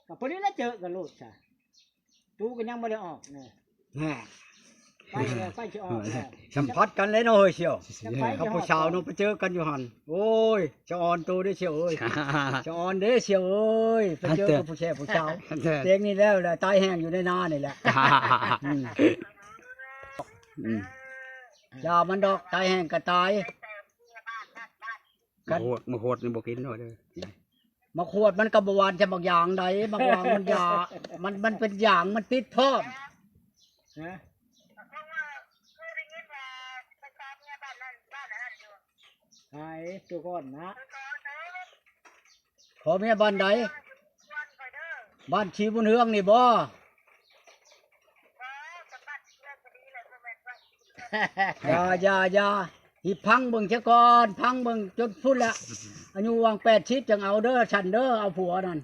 ກໍພໍດີລະເຈີກັນໂລດຊະ ຕູກໍຍັງບໍ່ໄດ້ອອກເນາະ ແນ່ ໄຟເອີ ໄຟຊິອອກແລ້ວ ສຳຜັດກັນເລີຍເນາະເຮີ້ຍສ່ຽວ ຈະໄປ ກັບຜູ້ສາວເນາະ ໄປເຈີກັນຢູ່ຫັ້ນ ໂອ້ຍ ສະອອນໂຕເດ້ສ່ຽວເອີຍ ສະອອນເດ້ສ່ຽວເອີຍ ໄປເຈີກັບຜູ້ແຊຜູ້ສາວ ເພງນີ້ແລ້ວລະ ຕາຍແຫ້ງຢູ່ໃນນານີ້ແຫຼະ ອືມ ອືມ ຢ່າມັນດອກ ຕາຍແຫ້ງກໍຕາຍ ມາຂວດ ມາຂວດນີ້ບໍ່ກິນເນາະເດີ ມາຂວດມັນກໍບໍ່ຫວານຈະບັກຢ່າງໃດ ບັກຫວ່າງມັນຢາ ມັນ ມັນເປັນຢາງ ມັນຕິດພ້ອມ ຮະ ໃຜ ໂຕກ່ອນນະ ພໍ່ເມຍບ້ານໃດ? ບ້ານຊີບຸນເຮືອງນີ້ບໍ່? ຢ່າ ຢ່າ ຢ່າ ຊິຟັງເບິ່ງຊະກ່ອນ ຟັງເບິ່ງຈົນພຸ້ນລະ ອາຍຸຫວ່າງແປດສິບຈັ່ງເອົາເດີ ຊັ້ນເດີ ເອົາຜົວນັ້ນ.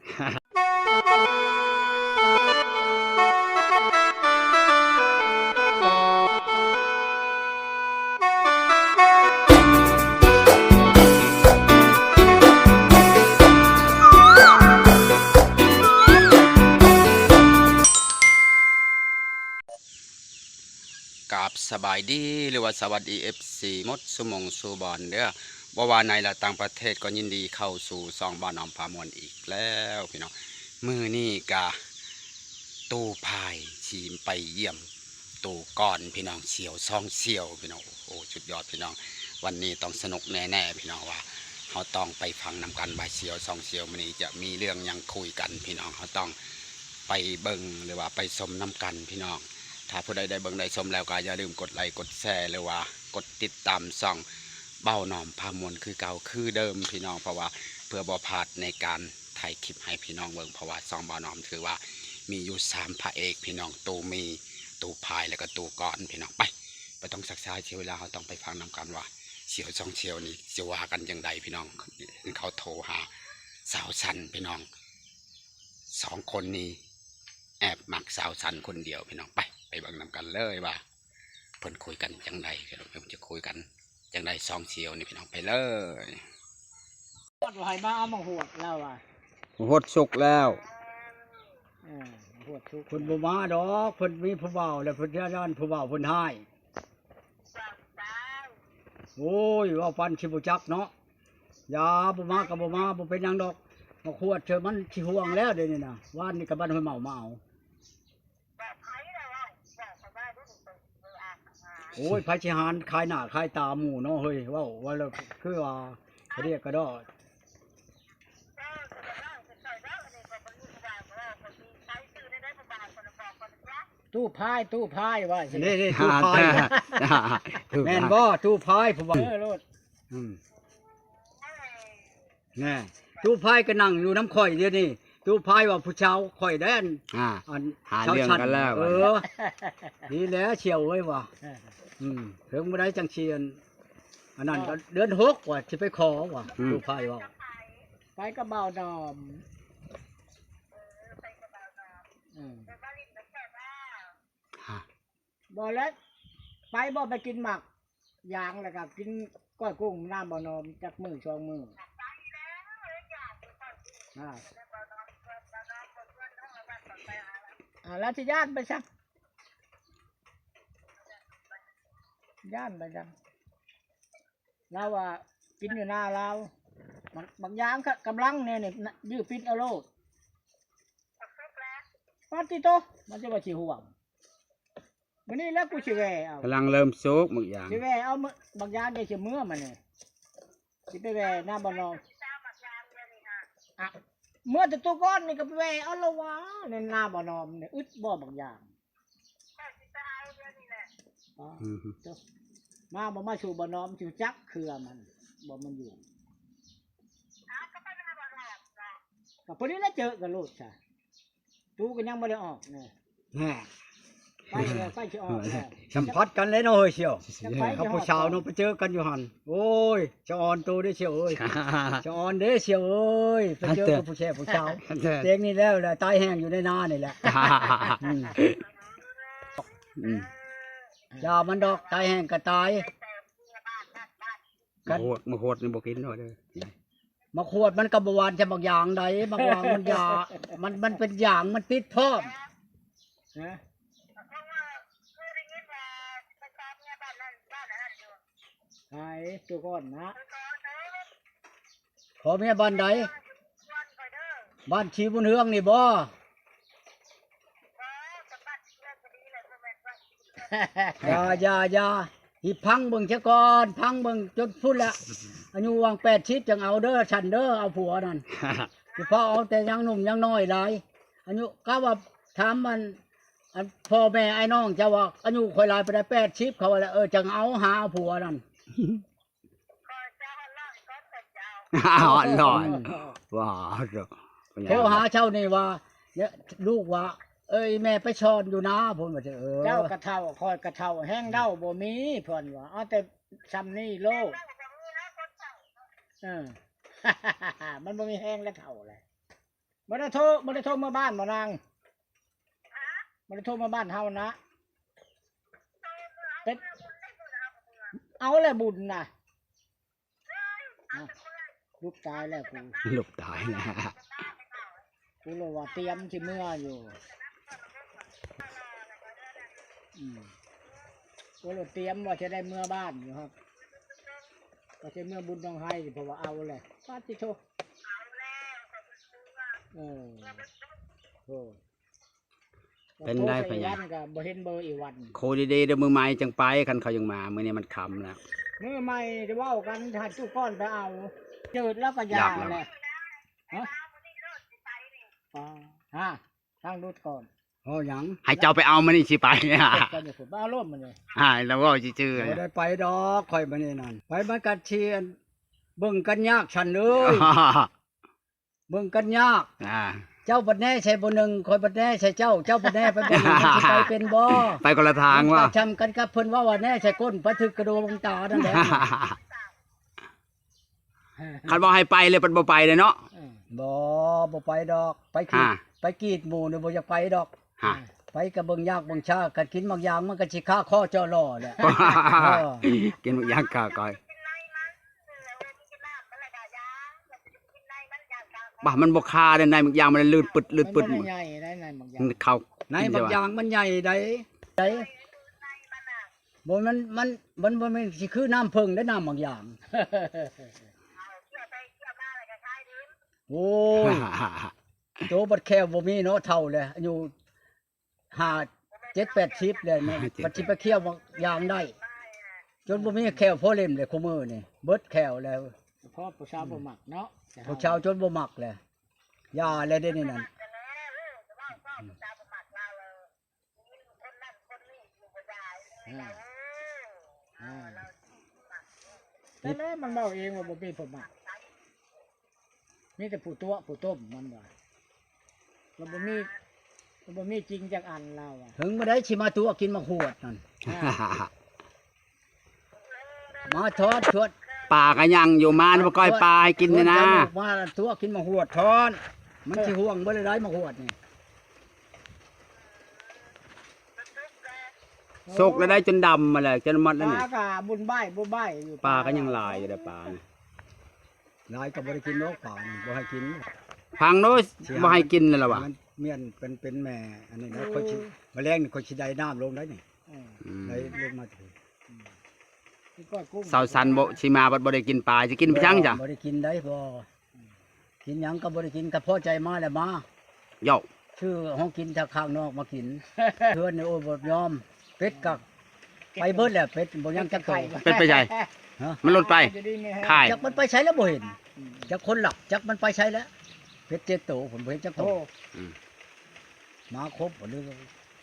ກາບສະບາຍດີ ຫຼືວ່າສະຫວັດດີ ເອັຟຊີ ໝົດສູ່ໝ່ອງສູ່ບ່ອນເດີ ບໍ່ວ່າໃນ ແລະ ຕ່າງປະເທດ ກໍຍິນດີເຂົ້າສູ່ຊ່ອງບ່າວໜອມພາມ່ວນອີກແລ້ວພີ່ນ້ອງ. ມື້ນີ້ກະຕູ້ພາຍຊິໄປຢ້ຽມຕູ້ກ່ອນພີ່ນ້ອງ ສ່ຽວສອງສ່ຽວພີ່ນ້ອງ. ໂອ້ ສຸດຍອດພີ່ນ້ອງ ວັນນີ້ຕ້ອງສະໜຸກແນ່ໆ ພີ່ນ້ອງ ວ່າເຮົາຕ້ອງໄປຟັງນຳກັນວ່າສ່ຽວສອງສ່ຽວມື້ນີ້ຈະມີເລື່ອງຫຍັງຄຸຍກັນພີ່ນ້ອງ ເຮົາຕ້ອງໄປເບິ່ງ ຫຼືວ່າໄປຊົມນຳກັນພີ່ນ້ອງ. ຖ້າຜູ້ໃດໄດ້ເບິ່ງໄດ້ຊົມແລ້ວກໍຢ່າລືມກົດໄລກົດແຊ ຫຼືວ່າກົດຕິດຕາມຊ່ອງບ່າວໜອມພາມ່ວນຄືເກົ່າຄືເດີມພີ່ນ້ອງ ເພາະວ່າເພື່ອບໍ່ພາດໃນການຖ່າຍຄລິບໃຫ້ພີ່ນ້ອງເບິ່ງ ເພາະວ່າຊ່ອງບ່າວໜອມຖືວ່າມີຢູ່ສາມພະເອກພີ່ນ້ອງ ຕູ້ມີ ຕູ້ພາຍ ແລ້ວກໍຕູ້ກ່ອນພີ່ນ້ອງ. ໄປ ບໍ່ຕ້ອງຊັກຊ້າເສຍເວລາ ເຮົາຕ້ອງໄປຟັງນຳກັນວ່າສ່ຽວສອງສ່ຽວນີ້ຊິວ່າກັນຈັ່ງໃດພີ່ນ້ອງ. ເຂົາໂທຫາສາວສັນພີ່ນ້ອງ ສອງຄົນນີ້ແອບມັກສາວສັນຄົນດຽວພີ່ນ້ອງ. ໄປ ໄປເບິ່ງນຳກັນເລີຍວ່າເພິ່ນຄຸຍກັນຈັ່ງໃດ ເພິ່ນຈະຄຸຍກັນຈັ່ງໃດສອງສ່ຽວນີ້ພີ່ນ້ອງ. ໄປເລີຍ. ຮອດວ່າໃຫ້ມາເອົາໝາກຫວດລາວວ່າ ໝາກຫວດສຸກແລ້ວ. ເອີ ໝາກຫວດສຸກ ເພິ່ນບໍ່ມາດອກ ເພິ່ນມີຜູ້ບ່າວແລ້ວ ເພິ່ນຢ້ານຜູ້ບ່າວເພິ່ນຮ້າຍ. ໂອ້ຍ ເວົ້າປານຊິບໍ່ຈັກເນາະ. ຢ່າ ບໍ່ມາກໍບໍ່ມາ ບໍ່ເປັນຫຍັງດອກ. ໝາກຫວດເທື່ອມັນຊິຫ່ວງແລ້ວດຽວນີ້ນະ ວານນີ້ກໍບ້ານຫ້ວຍເໝົາມາເອົາ. ໂອ້ຍ ໃຜຊິຫານຂາຍໜ້າຂາຍຕາໝູ່ເນາະເຮີ້ຍ ເວົ້າວ່າແລ້ວຄືວ່າກະດຽກກະດໍ້. ຕູ້ພາຍ ຕູ້ພາຍວ່າຊິ ນີ້ໆ ຕູ້ພາຍ ແມ່ນບໍ່? ຕູ້ພາຍຜູ້ວ່າ ເອີ ໂລດ ອືມ ແນ່ ຕູ້ພາຍກໍນັ່ງຢູ່ນຳຂ້ອຍດຽວນີ້ ຕູ້ພາຍວ່າຜູ້ສາວຂ້ອຍແດນ ອ່າ ອັນ ຫາເລື່ອງກັນແລ້ວ ເອີ ນີ້ແຫຼະສ່ຽວເອີຍວ່າ ເອີ ອືມ ເຖິງມື້ໃດຈັ່ງຊິອັນ ອັນນັ້ນ ອ່າ ກໍເດືອນຫົກວ່າຊິໄປຂໍວ່າ ອືມ ຕູ້ພາຍວ່າ ໄປກັບບ່າວໜອມ ເອີ ຮະ ບໍ່ແລ້ວ ໄປບໍ່ໄປກິນໝາກຢາງ ແລ້ວກໍກິນກ້ອຍກຸ້ງນຳບ່າວໜອມຈັກມື້ສອງມື້ ອ່າ ອ່າ ລາວຊິຢ້ານໄປຊະ ຢ້ານໄປຊະ. ລາວວ່າກິນຢູ່ນາລາວ ບັກ ບັກຢາງກະກຳລັງແນ່ນີ້ ຍືດປິດເອົາໂລດ ປາດຕິໂຕ ມັນຈະວ່າຊິຫ່ວງ ມື້ນີ້ແຫຼະກູຊິແວ່ເອົາ ກຳລັງເລີ່ມສຸກບັກຢາງ ຊິແວ່ເອົາບັກຢາງ ໄດ້ຊິເມືອມານີ້ ຊິໄປແວ່ນາບ່າວໜອມ ອະ ເມືອແຕ່ໂຕກ່ອນນີ້ກໍໄປແວ່ເອົາລະວ່າ ໃນນາບ່າວໜອມນີ້ ອຶດບໍ່ບັກຢາງ ຂ້ອຍຊິໄປເອົາດຽວນີ້ແຫຼະ ອືມ ມາບໍ່ມາສູ່ບ່າວໜອມ ຊິຮູ້ຈັກເຄືອມັນ ບໍ່ມັນຢູ່ ກໍພໍດີລະເຈີກັນໂລດຊະ ຕູກໍຍັງບໍ່ໄດ້ອອກແນ່ ແນ່ ໄຟເອີ ໄຟຊິອອກແລ້ວ ສຳຜັດກັນເລີຍເນາະເຮີ້ຍສ່ຽວ ກັບຜູ້ສາວເນາະ ໄປເຈີກັນຢູ່ຫັ້ນ ໂອ້ຍ ສະອອນໂຕເດ້ສ່ຽວເອີຍ ສະອອນເດ້ສ່ຽວເອີຍ ໄປເຈີກັບຜູ້ແຊຜູ້ສາວ ເພງນີ້ແລ້ວລະ ຕາຍແຫ້ງຢູ່ໃນນານີ້ແຫຼະ ອືມ ອືມ ຢ່າມັນດອກ ຕາຍແຫ້ງກໍຕາຍ ມາໂຫດ ມາໂຫດນີ້ບໍ່ກິນເນາະເດີ ໝາກຂວດມັນກໍບໍ່ຫວານຈະໝາກຢາງໃດ ໝາກຫວາງມັນຢາ ມັນ ມັນເປັນຢາງ ມັນຕິດພ້ອມ. ຮະ? ໃຜ? ໂຕກ່ອນນະ? ພໍ່ເມຍບ້ານໃດ? ບ້ານຊີບຸນເຮືອງນີ້ບໍ່? ຢ່າ ຢ່າ ຢ່າ ຊິຟັງເບິ່ງຊະກ່ອນ ຟັງເບິ່ງຈົນພຸ້ນແຫຼະ ອາຍຸຫວ່າງແປດສິບຈັ່ງເອົາເດີ ຊັ້ນເດີ ເອົາຜົວນັ້ນ ຊິພາເອົາແຕ່ຍັງໜຸ່ມຍັງນ້ອຍຫຼາຍ ອາຍຸ ກະວ່າຖາມອັນ ອັນພໍ່ແມ່ອ້າຍນ້ອງເຈົ້າວ່າອາຍຸຂ້ອຍຫຼາຍປານໃດ ແປດສິບ ເຂົາວ່າແຫຼະ ເອີ ຈັ່ງເອົາ ຫາເອົາຜົວນັ້ນ. ຮອດຮ້ອຍ ວ້າວ ໂທຫາເຈົ້ານີ້ວ່າ ເນຍ ລູກວ່າ ເອີຍ ແມ່ໄປສອນຢູ່ນາພຸ້ນວ່າ ເອີ ເຈົ້າກະເຖົ້າ ຂ້ອຍກະເຖົ້າ ແຮງເວົ້າບໍ່ມີ ເພິ່ນວ່າ ເອົາແຕ່ຊ່ຳນີ້ໂລດ ເອີ ມັນບໍ່ມີແຮງແລ້ວ ເຖົ້າແລ້ວ. ບໍ່ໄດ້ໂທ ບໍ່ໄດ້ໂທເມືອບ້ານບໍ່ນາງ? ບໍ່ໄດ້ໂທເມືອບ້ານເຮົານະ ເປັນ ເອົາແຫຼະບຸນນະ ອ້າວ ຫຼຸບຕາຍແລ້ວກູ ຫຼຸບຕາຍແລ້ວ ກູລະວ່າຕຽມຊິເມືອຢູ່ ອືມ ກູລະຕຽມວ່າຈະໄດ້ເມືອບ້ານຢູ່ ວ່າຈະເມືອບຸນໜອງໄຮ ເພາະວ່າເອົາແຫຼະ ປາດຕິໂທ ເອີ ໂທ ເປັນໄດ໋ພໍ່ໃຫຍ່? ກະບໍ່ເຫັນເບີອີວັນ ໂຄດີໆ ເດີ ມື້ໃໝ່ຈັ່ງໄປ ຄັນເຂົາຍັງມາ ມື້ນີ້ມັນຄ່ຳແລ້ວ ມື້ໃໝ່ໄດ້ເວົ້າກັນ ຖ້າຈຸກ່ອນໄປເອົາ ເຈີດແລ້ວກະຢ່າແຫຼະ ຮະ ຮະ ທາງດຸດກ່ອນ ເວົ້າຫຍັງ? ໃຫ້ເຈົ້າໄປເອົາ ມື້ນີ້ຊິໄປ ເຈົ້າໄປເອົາລົມມື້ນີ້ ໃຫ້ລາວເວົ້າຊື່ໆ ບໍ່ໄດ້ໄປດອກ ຂ້ອຍມື້ນີ້ນັ້ນ ໄປມັນກະຊິ ເບິ່ງກັນຍາກ ຊັ້ນເອີຍ ເບິ່ງກັນຍາກ ອ່າ ເຈົ້າບັດແນໃສ່ຜູ້ໜຶ່ງ ຂ້ອຍບັດແນໃສ່ເຈົ້າ ເຈົ້າບັດແນໄປຜູ້ໜຶ່ງ ມັນຊິໄປເປັນບໍ່? ໄປຄົນລະທາງວ່າ ມັນກໍຊ່ຳກັນກັບເພິ່ນເວົ້າວ່າແນໃສ່ກົ້ນ ໄປຖືກກະດູກດວງຕານັ້ນແຫຼະ ຄັນບໍ່ໃຫ້ໄປເລີຍ ເພິ່ນບໍ່ໄປເລີຍເນາະ ເອີ ບໍ່ ບໍ່ໄປດອກ ໄປກີດ ໄປກີດໝູ່ນີ້ບໍ່ຢາກໄປດອກ ຮະ ໄປກະເບິ່ງຍາກເບິ່ງຊາ ຄັນກິນໝາກຢາງມັນກະຊິຄາຄໍ້ເຈາະຫຼໍ່ແຫຼະ ເອີ ກິນໝາກຢາງຄາຄໍ້ ບາ ມັນບໍ່ຄາເດ້ ໃນໝາກຢາງມັນລື່ນປຶດ ລື່ນປຶດ ມັນບໍ່ໄດ້ໃຫຍ່ໃດ໋ ໃນໝາກຢາງ ມັນເຂົ້າ ໃນໝາກຢາງມັນໃຫຍ່ໃດ໋ ໃດ໋ ບໍ່ ມັນ ມັນ ມັນບໍ່ແມ່ນຊິຄືນ້ຳເຜິ້ງເດ້ ນ້ຳໝາກຢາງ ໂອ້ຍ ໂຕບັດແຂ້ວບໍ່ມີເນາະ ເຖົ້າແລ້ວ ອາຍຸ ຫ້າ ເຈັດ ແປດສິບແລ້ວເນາະ ບັດຊິໄປຄ້ຽວໝາກຢາງໄດ້ ຈົນບໍ່ມີແຂ້ວພໍເຫຼັ້ມແລ້ວ ຄູ່ມື້ນີ້ເບິດແຂ້ວແລ້ວ ສະເພາະຜູ້ສາວບໍ່ມັກເນາະ ຜູ້ສາວຈົນບໍ່ມັກແລ້ວ ຢ່າແລ້ວເດນີ້ນັ້ນ ອືມ ອືມ ແຕ່ແລ້ວມັນເວົ້າເອງວ່າບໍ່ມີຜູ້ມັກ ມີແຕ່ຜູ້ຕົວະຜູ້ຕົ້ມມັນວ່າ ລາວບໍ່ມີ ລາວບໍ່ມີຈິງຈັກອັນລາວວ່າ ເຖິງມື້ໃດຊິມາຕົວະກິນໝາກຫວດນັ້ນ ອ່າ ມາທອດຊວນ ປາກະຍັງຢູ່ ມານະ ມາກ້ອຍປາໃຫ້ກິນແດ່ນະ ມາຕົວະກິນໝາກຫວດທອດ ມັນຊິຮ່ວງເບິດແລ້ວໄດ໋ໝາກຫວດນີ້ ສຸກແລ້ວໄດ໋ ຈົນດຳມາແລ້ວ ຈົນໝົດແລ້ວນີ້ ປາກະບຸນບາຍບຸນບາຍຢູ່ ປາກະຍັງຫຼາຍຢູ່ເດ້ ປານີ້ ຫຼາຍກໍບໍ່ໄດ້ກິນດອກປານີ້ ບໍ່ໃຫ້ກິນ ຟັງໂລດ ຊິຫາ ບໍ່ໃຫ້ກິນແລ້ວລະວ່າ ມັນແມ່ນເປັນ ເປັນແມ່ ອັນນີ້ນະ ໂອ້ ຂ້ອຍຊິ ມະແລງນີ້ຂ້ອຍຊິໄດ້ນ້ຳລົງໄດ໋ນີ້ ອືມ ໄດ້ລົງມາ ອືມ ສາວສັນບໍ່ ຊິມາບັດບໍ່ໄດ້ກິນປາ ຊິກິນໄປຈັ່ງຈ້ະ ບໍ່ໄດ້ກິນໄດ໋ ບໍ່ ກິນຫຍັງກໍບໍ່ໄດ້ກິນ ກໍພໍໃຈມາແລ້ວມາ ເຍົາະ ຊື້ຂອງກິນຈາກຂ້າງນອກມາກິນ ເຮືອນນີ້ ໂອ້ຍ ບໍ່ຍອມ ເປັດກໍໄປເບິດແລ້ວ ເປັດບໍ່ຍັງຈັກໂຕ ເປັດໄປໃສ? ຮະ? ມັນຫຼຸດໄປ ຂາຍ ຈັກມັນໄປໃສແລ້ວບໍ່ເຫັນ ອືມ ຈັກຄົນລັກ ຈັກມັນໄປໃສແລ້ວ ເປັດເຈັດໂຕ ຜົນບໍ່ເຫັນຈັກໂຕ ໂອ້ ອືມ ມາຄົບບໍ່ເລີຍ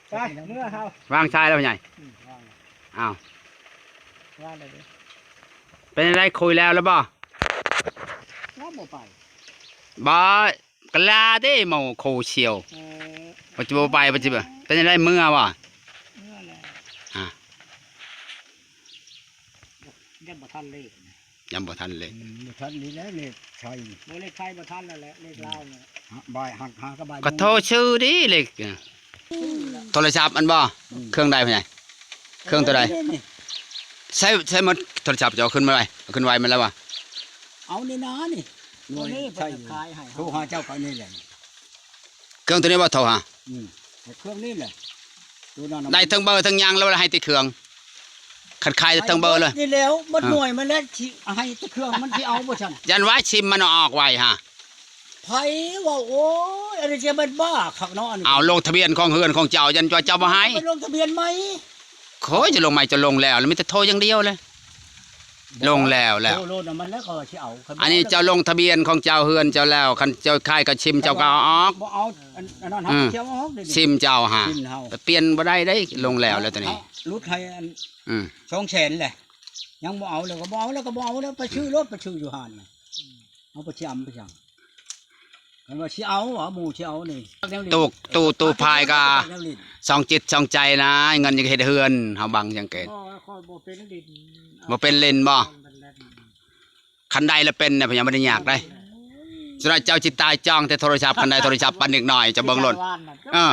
ໄປ ເມືອເຮົາ ວາງສາຍແລ້ວພໍ່ໃຫຍ່ ອືມ ວາງ ອ້າວ ວາງແລ້ວເດ້ ເປັນຈັ່ງໃດ ຄຸຍແລ້ວແລ້ວບໍ່? ລາວບໍ່ໄປ ບໍ່ ກະລາເດ້ ເມົາໂຄຊຽວ ເອີ ວ່າຊິບໍ່ໄປ ວ່າຊິບໍ່ ເປັນຈັ່ງໃດ ເມືອບໍ່? ເມືອແລ້ວ ອ່າ ຍັງບໍ່ທັນເລກ ຍັງບໍ່ທັນເລກ ອືມ ບໍ່ທັນນີ້ແຫຼະເລກໄທ ບໍ່ເລກໄທບໍ່ທັນແລ້ວແຫຼະ ເລກລາວນີ້ ຫາ ບ່າຍ ຫາ ຫາກັບບ່າຍ ກະໂທຊື່ເດ້ເລກ ໂທລະສັບອັນບໍ່? ອືມ ເຄື່ອງໃດພໍ່ໃຫຍ່? ເຄື່ອງໂຕໃດ? ນີ້ ໃຊ້ ໃຊ້ໝົດໂທລະສັບ ເຈົ້າເອົາຂຶ້ນມາໄວ້ ເອົາຂຶ້ນໄວ້ມັນແລ້ວວ່າ ເອົານີ້ນານີ້ ໜ່ວຍໃຊ້ຢູ່ ໂທຫາເຈົ້າກໍນີ້ແຫຼະ ເຄື່ອງໂຕນີ້ບໍ່ໂທຫາ? ອືມ ເຄື່ອງນີ້ແຫຼະ ໂຕນັ້ນນະ ໄດ້ທັງເບີທັງຫຍັງແລ້ວ ໃຫ້ແຕ່ເຄື່ອງ ຄັນຂາຍແຕ່ເຄິ່ງເບີເລີຍ ນີ້ແລ້ວ ໝົດ ເອີ ໜ່ວຍມັນແລ້ວ ຊິໃຫ້ແຕ່ເຄື່ອງ ມັນຊິເອົາບໍ່ຊັ້ນ? ຢ້ານວ່າຊິມມັນອອກໄວຫາ ໃຜເວົ້າ ໂອ້ຍ ອັນນີ້ຈະແມ່ນບ້າຄັກເນາະ ອັນນີ້ ເອົາລົງທະບຽນຂອງເຮືອນຂອງເຈົ້າ ຢ້ານວ່າເຈົ້າບໍ່ໃຫ້ ໄປລົງທະບຽນໃໝ່ ໂອ້ຍ ຈະລົງໃໝ່ ຈະລົງແລ້ວ ແລ້ວມີແຕ່ໂທຢ່າງດຽວເລີຍ ລົງແລ້ວແລ້ວ ໂທໂລດນະ ມັນແລ້ວກໍຊິເອົາ ອັນນີ້ເຈົ້າລົງທະບຽນຂອງເຈົ້າ ເຮືອນເຈົ້າແລ້ວ ຄັນເຈົ້າຂາຍກໍຊິມເຈົ້າກໍເອົາອອກ ບໍ່ເອົາ ອັນ ອັນນັ້ນ ອືມ ເຮົາເຈົ້າອອກເດ້ ຊິມເຈົ້າຫາ ຊິມເຮົາ ໄປປ່ຽນບໍ່ໄຫຼຸເດ້ ລົງແລ້ວແລ້ວຕອນນີ້ ເຮົາຫຼຸດໃຫ້ອັນ ອືມ ສອງແສນແຫຼະ ຍັງບໍ່ເອົາ ແລ້ວກໍບໍ່ເອົາ ແລ້ວກໍບໍ່ເອົາ ແລ້ວໄປຊື້ລົດ ໄປຊື້ຢູ່ຮ້ານນະ ເຮົາໄປຊິອຳໄປຫຍັງ ຄັນວ່າຊິເອົາ ເອົາໝູ່ຊິເອົານີ້ ຕູ້ ຕູ້ ຕູ້ພາຍກໍ ແນວຫຼິ້ນ ສອງຈິດສອງໃຈນະ ເງິນຍັງເຮັດເຮືອນ ເຮົາບັງຍັງເກີດ ບໍ່ ຂ້ອຍບໍ່ເປັນຫຼິ້ນ ບໍ່ເປັນຫຼິ້ນບໍ່? ຄັນໄດ້ລະເປັນນະ ພະຍາ ບໍ່ໄດ້ຍາກໄດ໋ ສ່ວນເຈົ້າຊິຕາຍຈ້ອງແຕ່ໂທລະສັບ ຄັນໄດ້ໂທລະສັບປັນເດັກນ້ອຍ ເຈົ້າເບິ່ງໂລດ ເອີ